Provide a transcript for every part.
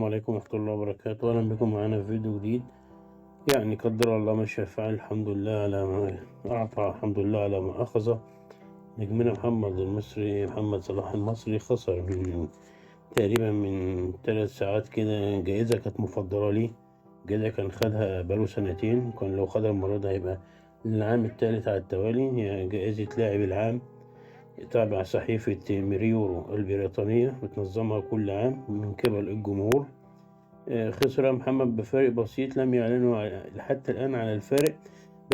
السلام عليكم ورحمة الله وبركاته. أهلا بكم معانا في فيديو جديد. يعني قدر الله ما شاء فعل، الحمد لله على ما أعطى، الحمد لله على ما أخذ. نجمنا محمد المصري، محمد صلاح المصري، خسر من تقريبا من 3 ساعات كده جائزة كانت مفضلة ليه، جائزة كان خدها بقاله سنتين، كان لو خدها المرة دي هيبقى العام الثالث على التوالي، هي جائزة لاعب العام تابع صحيفة ميريورو البريطانية، بتنظمها كل عام من قبل الجمهور. خسر محمد بفارق بسيط، لم يعلنوا حتى الآن على الفارق،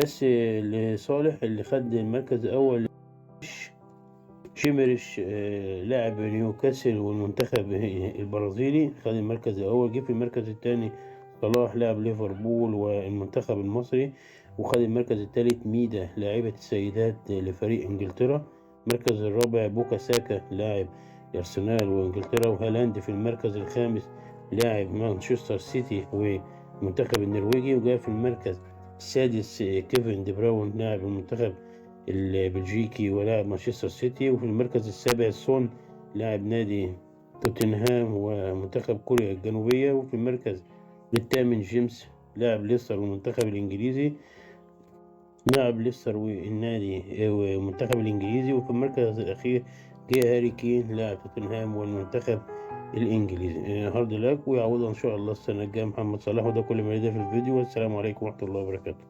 بس لصالح اللي خد المركز الأول شيمرش، لاعب نيوكاسل والمنتخب البرازيلي، خد المركز الأول. جه في المركز الثاني صلاح لاعب ليفربول والمنتخب المصري، وخد المركز الثالث ميدا لاعبة السيدات لفريق إنجلترا. المركز الرابع بوكا ساكا لاعب أرسنال وإنجلترا، وهالاند في المركز الخامس لاعب مانشستر سيتي والمنتخب النرويجي، وجاء في المركز السادس كيفن دي براون لاعب المنتخب البلجيكي ولاعب مانشستر سيتي، وفي المركز السابع سون لاعب نادي توتنهام ومنتخب كوريا الجنوبية، وفي المركز الثامن جيمس لاعب ليستر والمنتخب الإنجليزي، لاعب ليستر والنادي والمنتخب الإنجليزي، وفي المركز الأخير جه هاري كين لاعب توتنهام والمنتخب الإنجليزي. hard luck، ويعوضها إن شاء الله السنة الجاية محمد صلاح. وده كل ما لدي في الفيديو، والسلام عليكم ورحمة الله وبركاته.